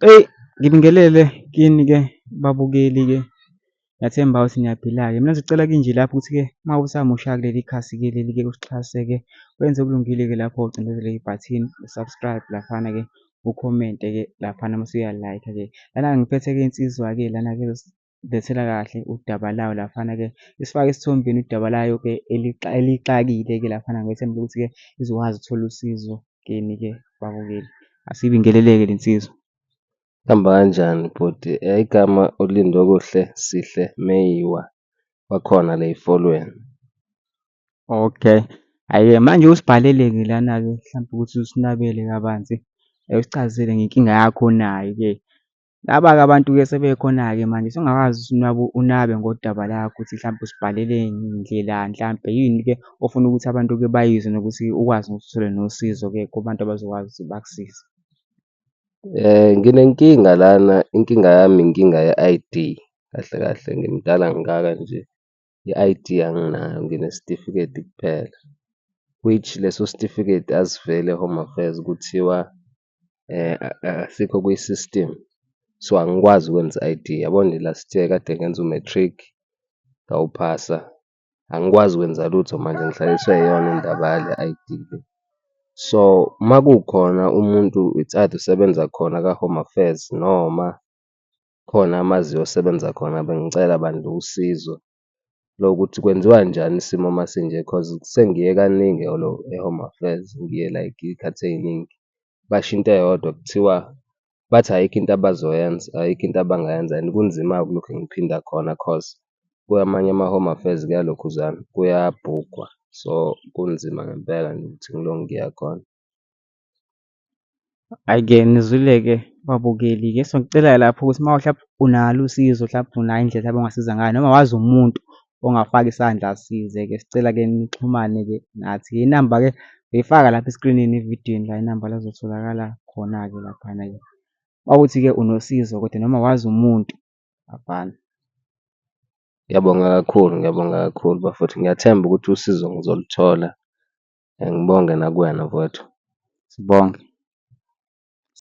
Eyi, ngibingelele kini-ke babukeli-ke, ngiyathemba ukuthi niyaphila-ke. Mina ngizocela kinje lapho ukuthi-ke uma usamusha kuleli khasi-ke leli-ke usixhase-ke wenze okulungile-ke lapho ucindezela ibhathini u-subscribe laphana-ke ukhomente-ke laphana mase uya-like-ke. Lana-ke ngiphethe-ke insizwa-ke lana-ke ezosilethela kahle udaba layo laphana-ke isifake esithombeni udaba layo-ke elixakile-ke laphana. Ngethemba ukuthi-ke izokwazi ukuthola usizo kini-ke babukeli. Asiyibingelele-ke le nsizwa. Kuhamba kanjani bhuti? Igama uLindokuhle Sihle Meyiwa wakhona la eFolweni. Okay, hhayi-ke manje usibhalele-ke lana-ke mhlampe ukuthi usinabele kabanzi, usichazele ngenkinga yakho onayo-ke. Laba-ke abantu-ke sebekhona-ke manje sewungakwazi ukuthi unabe ngodaba lakho ukuthi mhlampe usibhalele ndlelani hlampe yini-ke ofuna ukuthi abantu-ke bayizwe nokuthi ukwazi ukuthi uthole nosizo-ke kubantu abazokwazi ukuthi bakusize. Nginenkinga lana, inkinga yami inkinga ye-ID kahle kahle ngimdala ngingaka nje i-ID anginayo nginesitifiketi kuphela, which leso sitifiketi asiveli e-Home Affairs kuthiwa asikho kwi-system. So, angikwazi ukwenza i-ID yabo nje last year kade ngenza u-matric ngawuphasa, angikwazi ukwenza lutho manje ngihlaliswe iyona indaba yale ID le. So, uma kukhona umuntu it's either usebenza khona ka-Home Affairs noma khona amaziyo osebenza khona bengicela bandla usizo lokuthi kwenziwanjani isimo masinje cause sengiye kaningi e-Home Affairs ngiye like iy'khathi ey'ningi. Basho into eyodwa kuthiwa bathi ayikho into abazoyenza, ayikho into abangayenza and kunzima-ke ukulokhe ngiphinda khona cause kwamanye ama-Home Affairs kuyalokhuzana kuyabhukhwa. So, kunzima ngempela nje ukuthi ngilokhu ngiya khona. Hhayi-ke nizwile-ke babukeli-ke, so ngicela lapho ukuthi uma hlampe unalo usizo hlampe unayo indlela hlampe ongasiza ngayo noma wazi umuntu ongafaka isandla asize-ke. Sicela-ke nixhumane-ke nathi inamba-ke ngizoyifaka lapha eskrinini evidweni la inamba la ezotholakala khona-ke laphana-ke. Uma kuwukuthi-ke unosizo kodwa noma wazi umuntu laphana. Ngiyabonga kakhulu, ngiyabonga kakhulu bafowethu ngiyathemba ukuthi usizo ngizolithola. Ngibonge nakuwena mfowethu. Sibonge.